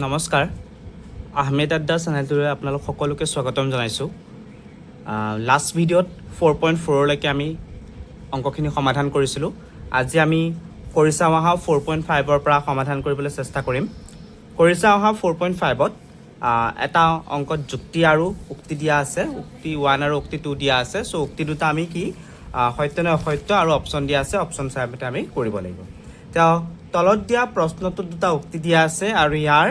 নমস্কাৰ, আহমেদ আড্ডা চেনেলটোলৈ আপোনালোক সকলোকে স্বাগতম জনাইছোঁ। লাষ্ট ভিডিঅ'ত 4.4লৈকে আমি অংকখিনি সমাধান কৰিছিলোঁ। আজি আমি কৰি চাওঁ আহা, 4.5ৰ পৰা সমাধান কৰিবলৈ চেষ্টা কৰিম। কৰি চাওঁ আহা, 4.5ত এটা অংকত যুক্তি আৰু উক্তি দিয়া আছে। উক্তি 1 আৰু উক্তি 2 দিয়া আছে। চ' উক্তি দুটা আমি কি সত্য নে অসত্য আৰু অপশ্যন দিয়া আছে, অপশ্যন চাই মতে আমি কৰিব লাগিব। তেওঁ তলত দিয়া প্ৰশ্নটোত দুটা উক্তি দিয়া আছে আৰু ইয়াৰ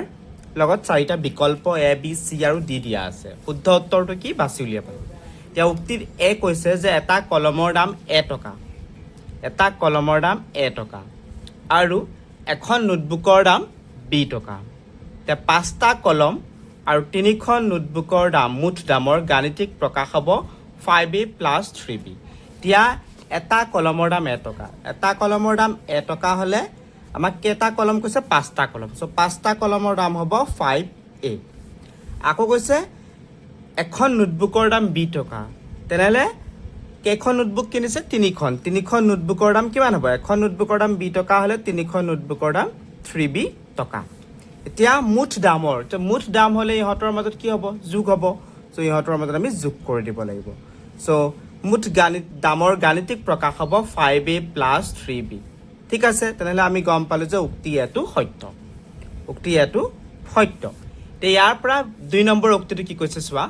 লগত চাৰিটা বিকল্প এ, বি, চি আৰু ডি দিয়া আছে। শুদ্ধ উত্তৰটো কি বাছি উলিয়াব লাগিব। এতিয়া উক্তিত এ কৈছে যে এটা কলমৰ দাম এ টকা, এটা কলমৰ দাম এ টকা আৰু এখন নোটবুকৰ দাম বি টকা। এতিয়া পাঁচটা কলম আৰু তিনিখন নোটবুকৰ দাম মুঠ দামৰ গাণিতিক প্ৰকাশ হ'ব 5 A plus 3 B। এতিয়া এটা কলমৰ দাম এ টকা। এটা কলমৰ দাম এ টকা হ'লে আমাক কেইটা কলম কৈছে? পাঁচটা কলম। চ' পাঁচটা কলমৰ দাম হ'ব 5 এ। আকৌ কৈছে এখন নোটবুকৰ দাম বি টকা। তেনেহ'লে কেইখন নোটবুক কিনিছে? তিনিখন। তিনিখন নোটবুকৰ দাম কিমান হ'ব? এখন নোটবুকৰ দাম বি টকা হ'লে তিনিখন নোটবুকৰ দাম 3 বি টকা। এতিয়া মুঠ দামৰ, এতিয়া মুঠ দাম হ'লে ইহঁতৰ মাজত কি হ'ব? যোগ হ'ব। চ' ইহঁতৰ মাজত আমি যোগ কৰি দিব লাগিব। চ' মুঠ গাণিত দামৰ গাণিতিক প্ৰকাশ হ'ব 5 A plus 3 B। ঠিক আছে, তেনেহ'লে আমি গম পালোঁ যে উক্তি এটো সত্য, উক্তি এটো সত্য। এতিয়া ইয়াৰ পৰা দুই নম্বৰ উক্তিটো কি কৈছে চোৱা।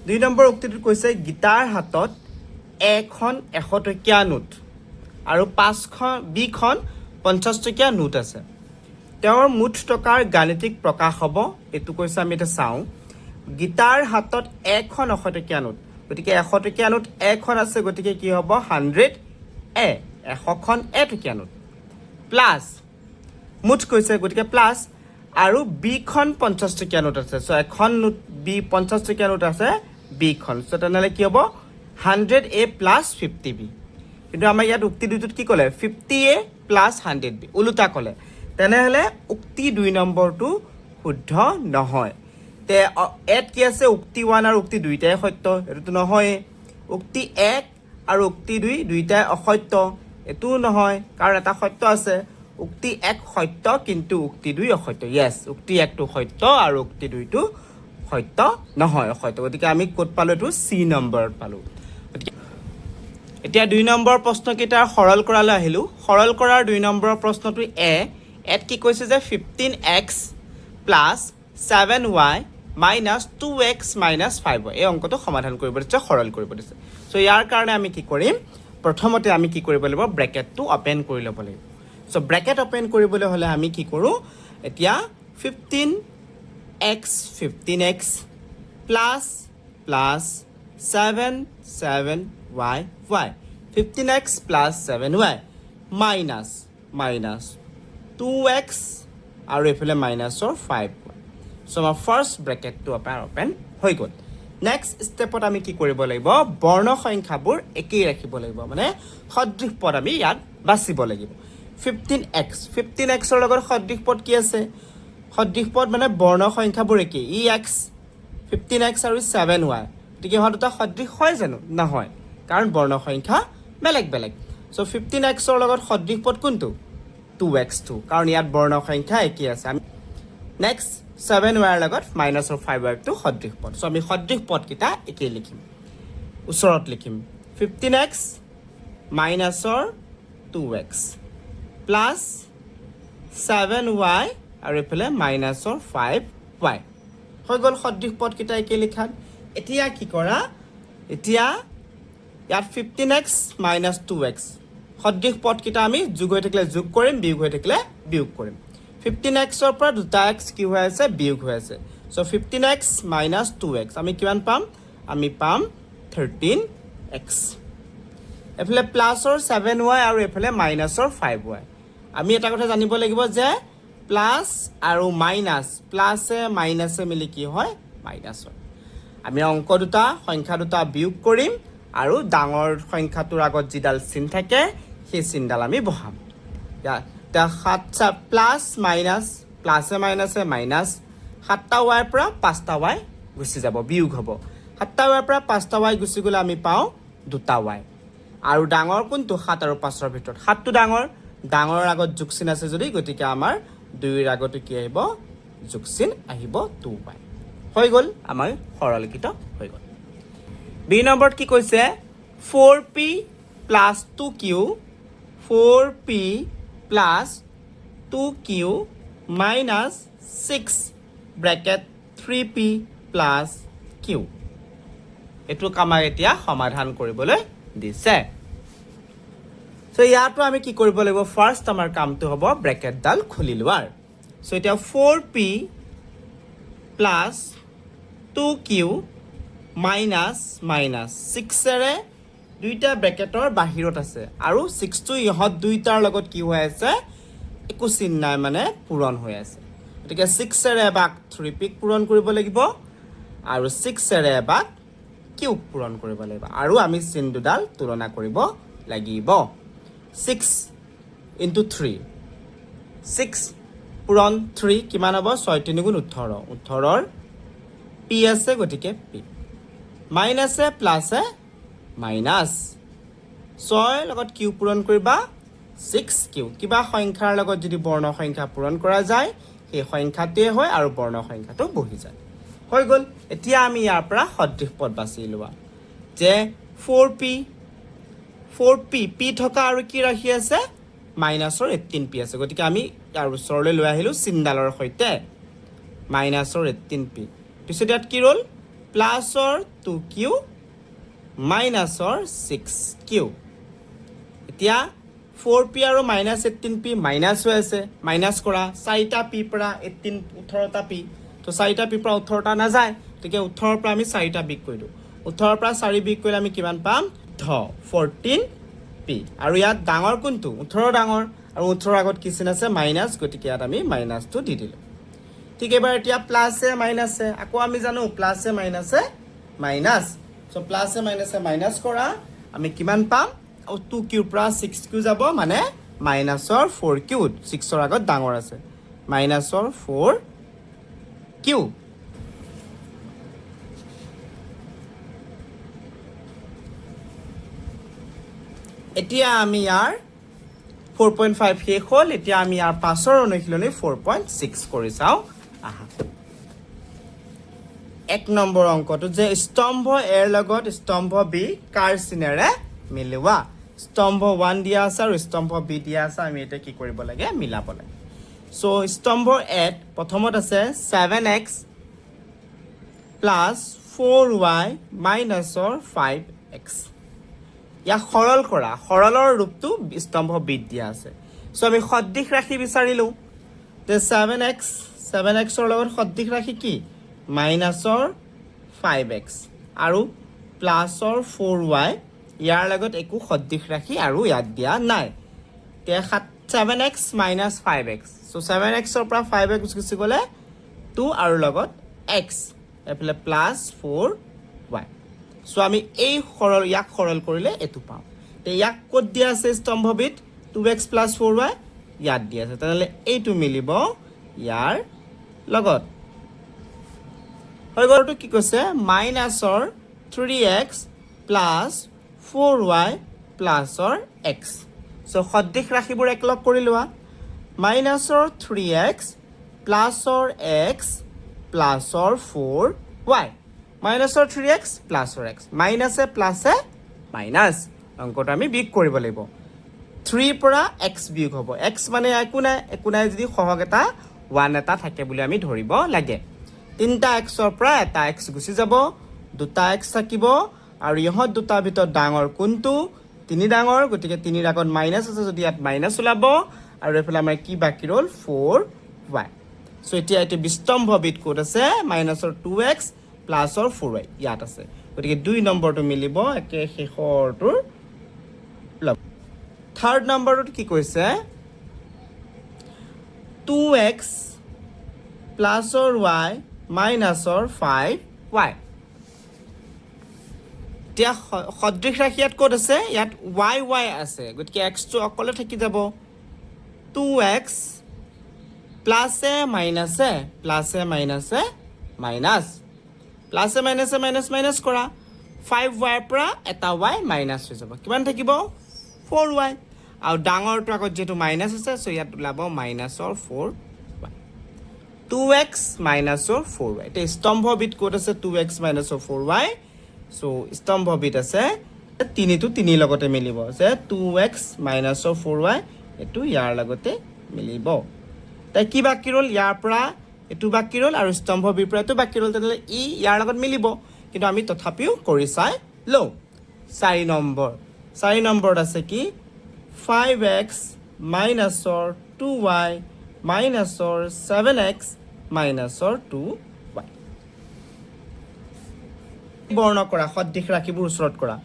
দুই নম্বৰ উক্তিটোত কৈছে গীতাৰ হাতত এখন 100 টকীয়া নোট আৰু পাঁচখন বিখন 50 টকীয়া নোট আছে। তেওঁৰ মুঠ টকাৰ গাণিতিক প্ৰকাশ হ'ব এইটো কৈছে। আমি এতিয়া চাওঁ, গীতাৰ হাতত এখন 100 টকীয়া নোট, গতিকে 100 টকীয়া নোট এখন আছে, গতিকে কি হ'ব? 100 এ, 100খন এটকীয়া নোট। প্লাছ মুঠ কৈছে, গতিকে প্লাছ আৰু বিখন 50 টকীয়া নোট আছে। চ' এখন নোট বি 50 টকীয়া নোট আছে বিখন। চ' তেনেহ'লে কি হ'ব? 100 A plus 50 B। কিন্তু আমাৰ ইয়াত উক্তি দুটোত কি ক'লে? 50 A plus 100 B, ওলোটা ক'লে। তেনেহ'লে উক্তি দুই নম্বৰটো শুদ্ধ নহয়। তে ইয়াত কি আছে? উক্তি 1 আৰু উক্তি দুইটাই সত্য, এইটোতো নহয়েই। উক্তি 1 আৰু উক্তি 2 দুইটাই অসত্য, এইটোও নহয়, কাৰণ এটা সত্য আছে। উক্তি 1 সত্য কিন্তু উক্তি 2 অসত্য। য়েছ, উক্তি 1টো সত্য আৰু উক্তি 2টো সত্য নহয়, অসত্য। গতিকে আমি ক'ত পালোঁ? এইটো চি নম্বৰত পালোঁ। গতিকে এতিয়া দুই নম্বৰ প্ৰশ্নকেইটাৰ সৰল কৰালৈ আহিলোঁ। সৰল কৰাৰ দুই নম্বৰৰ প্ৰশ্নটো এ, ইয়াত কি কৈছে যে 15 X plus 7 Y minus 2 X minus 5 Y, এই অংকটো সমাধান কৰিব দিছে, সৰল কৰিব দিছে। চ' ইয়াৰ কাৰণে আমি কি কৰিম? প্ৰথমতে আমি কি কৰিব লাগিব? ব্ৰেকেটটো অ'পেন কৰি ল'ব লাগিব। চ' ব্ৰেকেট অ'পেন কৰিবলৈ হ'লে আমি কি কৰোঁ? এতিয়া 15 X, 15 X plus plus 7 7 Y Y, 15 X plus 7 Y minus minus 2 X আৰু এইফালে মাইনাছৰ 5 ৱাই। চ' আমাৰ ফাৰ্ষ্ট ব্ৰেকেটটো আপোনাৰ অ'পেন হৈ গ'ল। নেক্সট ষ্টেপত আমি কি কৰিব লাগিব? বৰ্ণ সংখ্যাবোৰ একেই ৰাখিব লাগিব, মানে সদৃশ পদ আমি ইয়াত বাচিব লাগিব। 15 এক্স, 15 এক্সৰ লগত সদৃশ পদ কি আছে? সদৃশ পদ মানে বৰ্ণ সংখ্যাবোৰ একেই, ই এক্স, 15 এক্স আৰু 7 ৱাই। গতিকে ইহঁত দুটা সদৃশ হয় জানো? নহয়, কাৰণ বৰ্ণ সংখ্যা বেলেগ বেলেগ। চ' 15 এক্সৰ লগত সদৃশ পদ কোনটো? টু এক্সটো, কাৰণ ইয়াত বৰ্ণ সংখ্যা একেই আছে। আমি নেক্সট 7 ৱাইৰ লগত মাইনাছৰ 5 ৱাইটো সদৃশ পদ। চ' আমি সদৃশ পদকেইটা একেই লিখিম, ওচৰত লিখিম। 15 এক্স মাইনাছৰ 2 এক্স প্লাছ 7 ৱাই আৰু এইফালে মাইনাছৰ 5 ৱাই হৈ গ'ল। সদৃশ পদকেইটা একেই লিখাত এতিয়া কি কৰা? এতিয়া ইয়াত 15 X minus 2 X, সদৃশ পদকেইটা আমি যোগ হৈ থাকিলে যোগ কৰিম, বিয়োগ হৈ থাকিলে বিয়োগ কৰিম। 15 এক্সৰ পৰা দুটা এক্স কি হৈ আছে? বিয়োগ হৈ আছে। So 15 X minus 2 X আমি কিমান পাম? আমি পাম 13 এক্স। এইফালে প্লাছৰ 7 ৱাই আৰু এইফালে মাইনাছৰ 5 ৱাই। আমি এটা কথা জানিব লাগিব যে প্লাছ আৰু মাইনাছ, প্লাছে মাইনাছে মিলি কি হয়? মাইনাছ হয়। আমি অংক দুটা, সংখ্যা দুটা বিয়োগ কৰিম আৰু ডাঙৰ সংখ্যাটোৰ আগত যিডাল চিন থাকে সেই চিনডাল আমি বহাম। এতিয়া সাত প্লাছ মাইনাছ, প্লাছে মাইনাছে মাইনাছ, সাতটা ৱাইৰ পৰা পাঁচটা ৱাই গুচি যাব, বিয়োগ হ'ব। সাতটা ৱাইৰ পৰা পাঁচটা ৱাই গুচি গ'লে আমি পাওঁ দুটা ৱাই। আৰু ডাঙৰ কোনটো? সাত আৰু পাঁচৰ ভিতৰত সাতটো ডাঙৰ। ডাঙৰৰ আগত যোগ চিন আছে যদি, গতিকে আমাৰ দুইৰ আগতো কি আহিব? যোগ চিন আহিব টু ৱাই। হৈ গ'ল, আমাৰ সৰলীকৃত হৈ গ'ল। বি নম্বৰত কি কৈছে? Four p plus two q, four p plus two q minus six bracket three p plus q। এইটোক আমাক এতিয়া সমাধান কৰিবলৈ দিছে। চ' ইয়াতো আমি কি কৰিব লাগিব? ফাৰ্ষ্ট আমাৰ কামটো হ'ব ব্ৰেকেটডাল খুলি লোৱাৰ। চ' এতিয়া four p plus two q minus minus ছিক্সেৰে দুইটা ব্ৰেকেটৰ বাহিৰত আছে আৰু ছিক্সটো ইহঁত দুইটাৰ লগত কি হৈ আছে? একো চিন নাই, মানে পূৰণ হৈ আছে। গতিকে ছিক্সেৰে এবাক থ্ৰী পিক পূৰণ কৰিব লাগিব আৰু ছিক্সেৰে এবাক কিউক পূৰণ কৰিব লাগিব আৰু আমি চিন দুডাল তুলনা কৰিব লাগিব। ছিক্স ইণ্টু থ্ৰী, ছিক্স পূৰণ থ্ৰী কিমান হ'ব? ছয় তিনি গুণ 18, 18ৰ পি আছে, গতিকে পি। মাইনাছে প্লাছে মাইনাছ, ছয়ৰ লগত কিউ পূৰণ কৰিবা, ছিক্স কিউ। কিবা সংখ্যাৰ লগত যদি বৰ্ণ সংখ্যা পূৰণ কৰা যায়, সেই সংখ্যাটোৱে হয় আৰু বৰ্ণ সংখ্যাটো বহি যায়। হৈ গ'ল। এতিয়া আমি ইয়াৰ পৰা সদৃশ পদ বাছি লোৱা যে four p, four p, p থকা আৰু কি ৰাশি আছে? মাইনাছৰ 18 পি আছে। গতিকে আমি ইয়াৰ ওচৰলৈ লৈ আহিলোঁ চিনডালৰ সৈতে মাইনাছৰ 18 পি। পিছত ইয়াত কি ৰ'ল? প্লাছৰ টু কিউ, মাইনাছৰ ছিক্স কিউ। এতিয়া ফ'ৰ পি আৰু মাইনাছ 18 পি মাইনাছ হৈ আছে, মাইনাছ কৰা। চাৰিটা পিৰ পৰা 18, 18টা পি, তো চাৰিটা পিৰ পৰা 18টা নাযায়। গতিকে 18ৰ পৰা আমি চাৰিটা বিয়োগ কৰি দিওঁ। 18ৰ পৰা চাৰি বিয়োগ কৰিলে আমি কিমান পাম? 14 পি। আৰু ইয়াত ডাঙৰ কোনটো? 18 ডাঙৰ। আৰু 18ৰ আগত কি চিন আছে? মাইনাছ। গতিকে ইয়াত আমি মাইনাছটো দি দিলোঁ। ঠিক, এইবাৰ এতিয়া প্লাছে মাইনাছে, আকৌ আমি জানো প্লাছে মাইনাছে মাইনাছ। চ' প্লাছে মাইনাছে মাইনাছ কৰা, আমি কিমান পাম? টু কিউৰ পৰা ছিক্স কিউ যাব, মানে মাইনাছৰ ফ'ৰ কিউ। ছিক্সৰ আগত ডাঙৰ আছে, মাইনাছৰ ফ'ৰ কিউ। এতিয়া আমি ইয়াৰ 4.5 শেষ হ'ল। এতিয়া আমি ইয়াৰ পাছৰ অনুশীলনী 4.6 কৰি চাওঁ আহা। এক নম্বৰ অংকটো যে স্তম্ভ এৰ লগত স্তম্ভ বি কাৰ চিনেৰে মিলোৱা। স্তম্ভ ওৱান দিয়া আছে আৰু স্তম্ভ বি দিয়া আছে। আমি এতিয়া কি কৰিব লাগে? মিলাব লাগে। চ' স্তম্ভ এত প্ৰথমত আছে seven x plus four y মাইনাছৰ five x. ইয়াক সৰল কৰা। সৰলৰ ৰূপটো স্তম্ভ বিত দিয়া আছে। চ' আমি সদৃশ ৰাশি বিচাৰিলোঁ তে ছেভেন এক্স, ছেভেন এক্সৰ লগত সদৃশ ৰাশি কি? মাইনাছৰ ফাইভ এক্স আৰু প্লাছৰ ফ'ৰ ৱাই। ইয়াৰ লগত একো সদৃশ ৰাশি আৰু ইয়াত দিয়া নাই। এতিয়া seven x minus five x, so seven এক্সৰ পৰা ফাইভ এক্স গুচি গ'লে টু আৰু লগত এক্স, এইফালে প্লাছ ফ'ৰ ৱাই। চ' আমি এই সৰল, ইয়াক সৰল কৰিলে এইটো পাওঁ। এতিয়া ইয়াক ক'ত দিয়া আছে স্তম্ভবিধ? Two x plus four y ইয়াত দিয়া আছে। তেনেহ'লে এইটো মিলিব ইয়াৰ লগত। হৈ গ'লটো। কি কৈছে? মাইনাছৰ three x plus four y প্লাছৰ x. চ' সদৃশ ৰাশিবোৰ একলগ কৰি লোৱা। মাইনাছৰ থ্ৰী এক্স প্লাছৰ এক্স প্লাছৰ ফ'ৰ ৱাই, মাইনাছৰ থ্ৰী এক্স প্লাছৰ এক্স, মাইনাছে প্লাছে মাইনাছ। অংকটো আমি বিয়োগ কৰিব লাগিব। থ্ৰীৰ পৰা এক্স বিয়োগ হ'ব। এক্স মানে একো নাই। একো নাই যদি সহগ এটা ওৱান এটা থাকে বুলি আমি ধৰিব লাগে। তিনিটা এক্সৰ পৰা এটা এক্স গুচি যাব, দুটা এক্স থাকিব। আৰু ইহঁত দুটাৰ ভিতৰত ডাঙৰ কোনটো? তিনি ডাঙৰ। গতিকে তিনিৰ আগত মাইনাছ আছে যদি ইয়াত মাইনাছ ওলাব। আৰু এইফালে আমাৰ কি বাকী ৰ'ল? Four y. চ' এতিয়া এইটো বিস্তম্ভবিধ ক'ত আছে? মাইনাছৰ টু এক্স প্লাছৰ ফ'ৰ ৱাই ইয়াত আছে। গতিকে দুই নম্বৰটো মিলিব একে শেষৰটোৰ লগত। থাৰ্ড নম্বৰটোত কি কৈছে? টু এক্স প্লাছৰ ৱাই মাইনাছৰ ফাইভ ৱাই। এতিয়া সদৃশ ৰাশি ইয়াত ক'ত আছে? ইয়াত ৱাই ৱাই আছে, গতিকে এক্সটো অকলে থাকি যাব। টু এক্স প্লাছে মাইনাছে, প্লাছে মাইনাছে মাইনাছ, প্লাছে মাইনাছে মাইনাছ, মাইনাছ কৰা। ফাইভ ৱাইৰ পৰা এটা ৱাই মাইনাছ হৈ যাব, কিমান থাকিব? Four y. আৰু ডাঙৰটোৰ আগত যিহেতু মাইনাছ আছে, চ' ইয়াত ওলাব মাইনাছৰ ফ'ৰ ৱাই। টু এক্স মাইনাছৰ ফ'ৰ ৱাই। এতিয়া স্তম্ভবিধ ক'ত আছে? টু এক্স মাইনাছৰ ফ'ৰ ৱাই। চ' স্তম্ভবিধ আছে, তিনিটো তিনিৰ লগতে মিলিব যে টু এক্স মাইনাছৰ ফ'ৰ ৱাই, এইটো ইয়াৰ লগতে মিলিব। তাই কি বাকী ৰ'ল? ইয়াৰ পৰা এইটো বাকী ৰ'ল আৰু স্তম্ভ বিৰ পৰা এইটো বাকী ৰ'ল। তেনেহ'লে ই ইয়াৰ লগত মিলিব, কিন্তু আমি তথাপিও কৰি চাই লওঁ। চাৰি নম্বৰ, চাৰি নম্বৰত আছে কি? ফাইভ এক্স মাইনাছৰ টু ৱাই মাইনাছৰ ছেভেন এক্স মাইনাছৰ টু ৱাই। বৰ্ণ কৰা, সদৃশ ৰাশিবোৰ ওচৰত কৰা।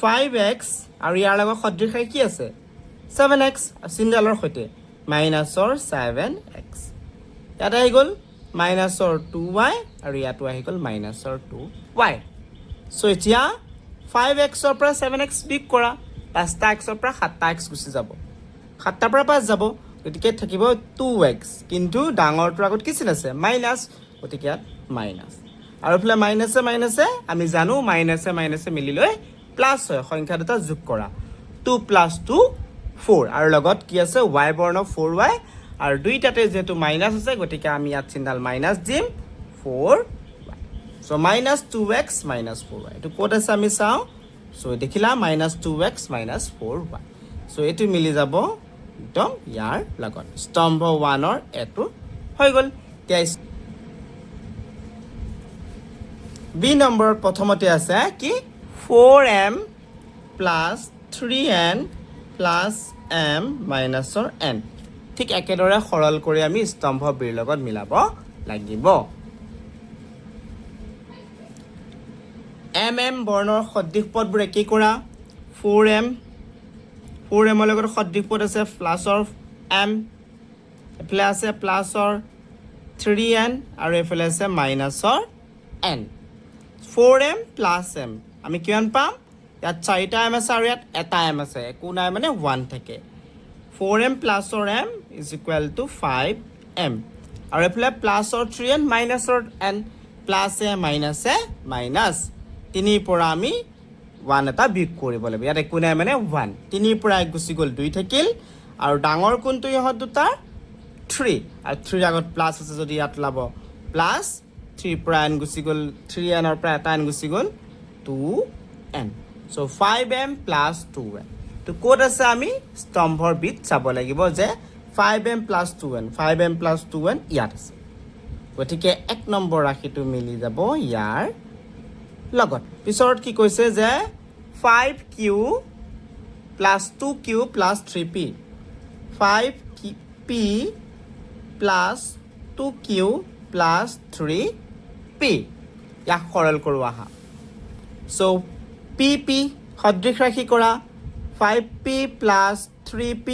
ফাইভ এক্স আৰু ইয়াৰ লগত সদৃশ ৰাশি কি আছে? ছেভেন এক্স, চিনডালৰ সৈতে মাইনাছৰ ছেভেন এক্স। ইয়াত আহি গ'ল মাইনাছৰ টু ৱাই আৰু ইয়াতো আহি গ'ল মাইনাছৰ টু ৱাই। চ' এতিয়া ফাইভ এক্সৰ পৰা ছেভেন এক্স বিয়োগ কৰা। পাঁচটা এক্সৰ পৰা সাতটা এক্স গুচি যাব, সাতটাৰ পৰা পাঁচ যাব, গতিকে থাকিব টু এক্স। কিন্তু ডাঙৰটোৰ আগত কি চিন আছে? মাইনাছ। গতিকে ইয়াত মাইনাছ আৰু এইফালে মাইনাছে মাইনাছে, আমি জানো মাইনাছে মাইনাছে মিলি লৈ প্লাছ হয়। সংখ্যা দুটা যোগ কৰা, টু প্লাছ টু ফ'ৰ। আৰু লগত কি আছে? ৱাই বৰ্ণ, ফ'ৰ ৱাই। আৰু দুইটাতে যিহেতু মাইনাছ আছে, গতিকে আমি ইয়াত চিনডাল মাইনাছ দিম, four y। So minus two x minus four y, এইটো ক'ত আছে আমি চাওঁ। চ' দেখিলা, minus two x minus four y। So এইটো মিলি যাব একদম ইয়াৰ লগত। স্তম্ভ ওৱানৰ এইটো হৈ গ'ল। এতিয়া বি নম্বৰত প্ৰথমতে আছে কি? Four m plus three n plus m মাইনাছৰ N. ঠিক একেদৰে সৰল কৰি আমি স্তম্ভ বিৰ লগত মিলাব লাগিব। এম এম বৰ্ণৰ সদৃশ পদবোৰ একেই কৰা। ফ'ৰ এম, ফ'ৰ এমৰ লগত সদৃশ পদ আছে প্লাছৰ এম, এইফালে আছে প্লাছৰ থ্ৰী এন আৰু এইফালে আছে মাইনাছৰ n। Four m plus m, আমি কিমান পাম? ইয়াত চাৰিটা এম আছে আৰু ইয়াত এটা এম আছে, একো নাই মানে ওৱান থাকে। Four M প্লাছৰ m is equal to five m। আৰু এইফালে প্লাছৰ থ্ৰী এন মাইনাছৰ এন, প্লাছে মাইনাছে মাইনাছ। তিনিৰ পৰা আমি ওৱান এটা বিয়োগ কৰিব লাগিব। ইয়াত একো নাই মানে ওৱান। তিনিৰ পৰা এক গুচি গ'ল, দুই থাকিল। আৰু ডাঙৰ কোনটো ইহঁত দুটাৰ? থ্ৰী। আৰু থ্ৰীৰ আগত প্লাছ আছে যদি ইয়াত ওলাব প্লাছ। থ্ৰীৰ পৰা এন গুচি গ'ল, থ্ৰী এনৰ পৰা এটা এন গুচি গ'ল, two n। So five m plus two n তো ক'ত আছে? আমি স্তম্ভৰ বিত চাব লাগিব যে five m plus two n, five m plus two n ইয়াত আছে। গতিকে এক নম্বৰ ৰাশিটো মিলি যাব ইয়াৰ লগত। পিছত কি কৈছে যে five q plus two q plus three p, five p plus two q plus three p। ইয়াক সৰল কৰোঁ আহা। চ' পি পি সদৃশ ৰাশি কৰা, five p plus three p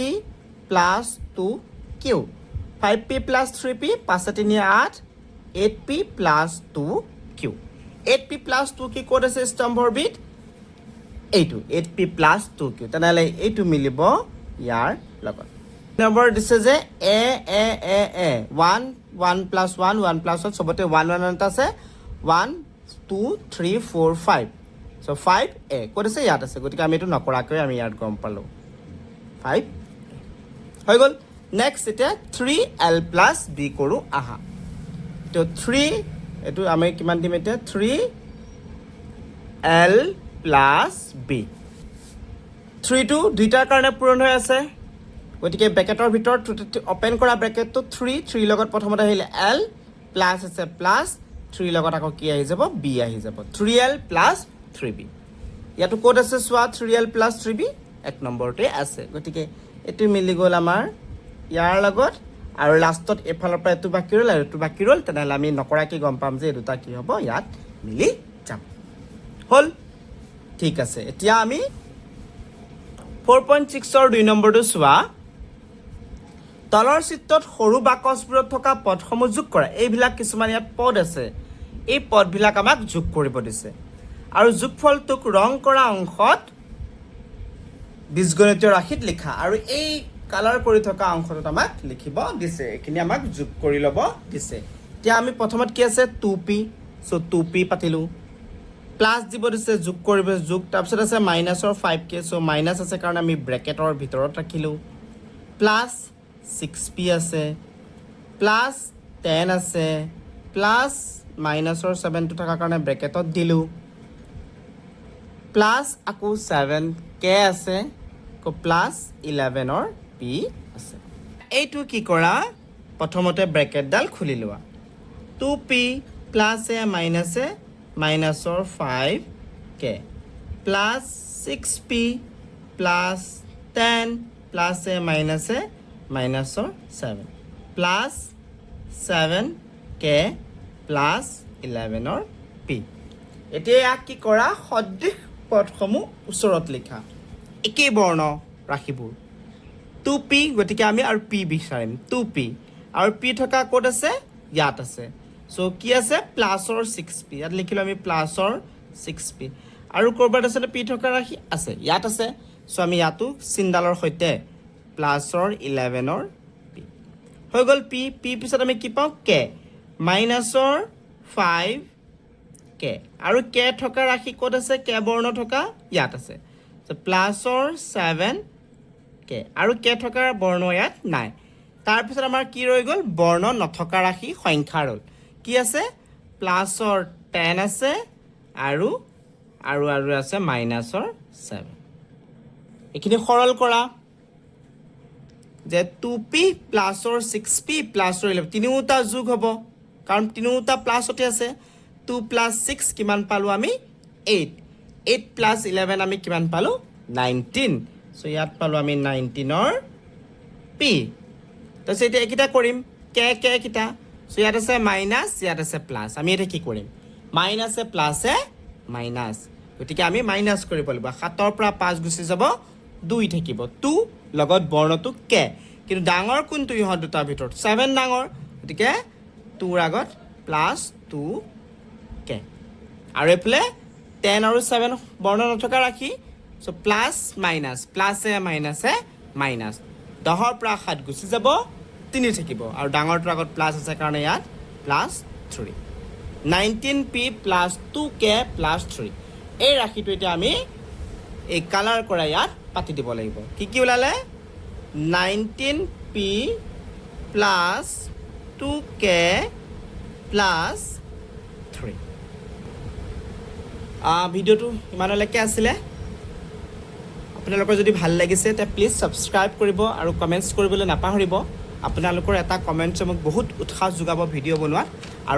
plus two q। Five p plus three p, পাঁচে তিনি আঠ, eight p plus two q। Eight p plus two q ক'ত আছে স্তম্ভৰ বিধ? এইটো eight p plus two q। তেনেহ'লে এইটো মিলিব ইয়াৰ লগত। নম্বৰ দিছে যে a a a a, one one plus one, one plus one, চবতে ওৱান ওৱান এটা আছে। One two three four five, so five a ক'ত আছে? ইয়াত আছে। গতিকে আমি এইটো নকৰাকৈ আমি ইয়াত গম পালোঁ, ফাইভ হৈ গ'ল। নেক্সট এতিয়া থ্ৰী এল প্লাছ বি কৰোঁ আহা। তো থ্ৰী, এইটো আমি কিমান দিম এতিয়া? Three l plus b. থ্ৰীটো দুইটাৰ কাৰণে পূৰণ হৈ আছে, গতিকে ব্ৰেকেটৰ ভিতৰত অ'পেন কৰা ব্ৰেকেটটো থ্ৰী, থ্ৰীৰ লগত প্ৰথমতে আহিলে এল, প্লাছ আছে প্লাছ, থ্ৰীৰ লগত আকৌ কি আহি যাব? বি আহি যাব। Three l plus three b। ইয়াতো ক'ত আছে চোৱা, three l plus three b এক নম্বৰটোৱে আছে। গতিকে এইটো মিলি গ'ল আমাৰ ইয়াৰ লগত। আৰু লাষ্টত এইফালৰ পৰা এইটো বাকী ৰ'ল আৰু এইটো বাকী ৰ'ল। তেনেহ'লে আমি নকৰাকৈ গম পাম যে এই দুটা কি হ'ব, ইয়াত মিলি যাব। হ'ল, ঠিক আছে। এতিয়া আমি 4.6ৰ 2 নম্বৰটো চোৱা। তলৰ চিত্ৰত সৰু বাকচবোৰত থকা পদসমূহ যোগ কৰা। এইবিলাক কিছুমান ইয়াত পদ আছে, এই পদবিলাক আমাক যোগ কৰিব দিছে আৰু যোগফলটোক ৰং কৰা অংশত বীজগণিতীয় ৰাশিত লিখা। আৰু এই কালাৰ কৰি থকা অংশটোত আমাক লিখিব দিছে, এইখিনি আমাক যোগ কৰি ল'ব দিছে। এতিয়া আমি প্ৰথমত কি আছে? Two p। So two p পাতিলোঁ, প্লাছ দিব দিছে, যোগ কৰিব, যোগ। তাৰপিছত আছে মাইনাছৰ ফাইভ কে, চ' মাইনাছ আছে কাৰণে আমি ব্ৰেকেটৰ ভিতৰত ৰাখিলোঁ। প্লাছ ছিক্স পি আছে, প্লাছ 10 আছে, প্লাছ মাইনাছৰ ছেভেনটো থকাৰ কাৰণে ব্ৰেকেটত দিলোঁ, প্লাছ আকৌ ছেভেন কে আছে, আকৌ প্লাছ 11ৰ পি আছে। এইটো কি কৰা? প্ৰথমতে ব্ৰেকেটডাল খুলি লোৱা। টু পি প্লাছে মাইনাছে মাইনাছৰ five k plus six p plus 10 প্লাছে মাইনাছে মাইনাছৰ seven plus seven k plus 11ৰ P. এতিয়া ইয়াক কি কৰা? সদৃশ পদসমূহ ওচৰত লিখা, একেই বৰ্ণ ৰাশিবোৰ। টু পি, গতিকে আমি আৰু পি বিচাৰিম। টু পি আৰু পি থকা ক'ত আছে? ইয়াত আছে। চ' কি আছে? প্লাছৰ ছিক্স পি। ইয়াত লিখিলোঁ আমি প্লাছৰ ছিক্স পি। আৰু ক'ৰবাত আছে পি থকা ৰাশি? আছে, ইয়াত আছে। চ' আমি ইয়াতো চিনডালৰ সৈতে প্লাছৰ 11ৰ পি হৈ গ'ল। পি পি পিছত আমি কি পাওঁ? কে, মাইনাছৰ ফাইভ কে। আৰু কে থকা ৰাশি ক'ত আছে? কে বৰ্ণ থকা ইয়াত আছে। প্লাছৰ ছেভেন কে। আৰু কে থকা বৰ্ণ ইয়াত নাই। তাৰপিছত আমাৰ কি ৰৈ গ'ল? বৰ্ণ নথকা ৰাশি সংখ্যা ৰ'ল। কি আছে? প্লাছৰ 10 আছে আৰু আছে মাইনাছৰ ছেভেন। এইখিনি সৰল কৰা যে টু পি প্লাছৰ ছিক্স পি প্লাছৰ 11, তিনিওটা যোগ হ'ব, কাৰণ তিনিওটা প্লাছতে আছে। টু প্লাছ ছিক্স কিমান পালোঁ আমি? 8। 8 প্লাছ 11 আমি কিমান পালোঁ? 19। চ' ইয়াত পালোঁ আমি 19ৰ পি। তাৰপিছত এতিয়া এইকেইটা কৰিম, কে কে কেইটা। চ' ইয়াত আছে মাইনাছ, ইয়াত আছে প্লাছ। আমি এতিয়া কি কৰিম? মাইনাছে প্লাছে মাইনাছ, গতিকে আমি মাইনাছ কৰিব লাগিব। সাতৰ পৰা পাঁচ গুচি যাব, দুই থাকিব। টু লগত বৰ্ণটো কে, কিন্তু ডাঙৰ কোনটো ইহঁত দুটাৰ ভিতৰত? ছেভেন ডাঙৰ, গতিকে টুৰ আগত প্লাছ টু কে। আৰু এইফালে 10 আৰু ছেভেন বৰ্ণ নথকা ৰাশি। চ' প্লাছ মাইনাছ, প্লাছে মাইনাছে মাইনাছ। 10ৰ পৰা সাত গুচি যাব, তিনি থাকিব। আৰু ডাঙৰটোৰ আগত প্লাছ আছে কাৰণে ইয়াত plus three. 19 p plus two k plus three, এই ৰাশিটো এতিয়া আমি এই কালাৰ কৰা ইয়াত পাতি দিব লাগিব। কি কি ওলালে? 19 p plus two k plus three। ভিডিঅ'টো ইমানলৈকে আছিলে। আপোনালোকৰ যদি ভাল লাগিছে তে প্লিজ ছাবস্ক্ৰাইব কৰিব আৰু কমেণ্টছ কৰিবলৈ নাপাহৰিব। আপোনালোকৰ এটা কমেণ্টছে মোক বহুত উৎসাহ যোগাব ভিডিঅ' বনোৱাত আৰু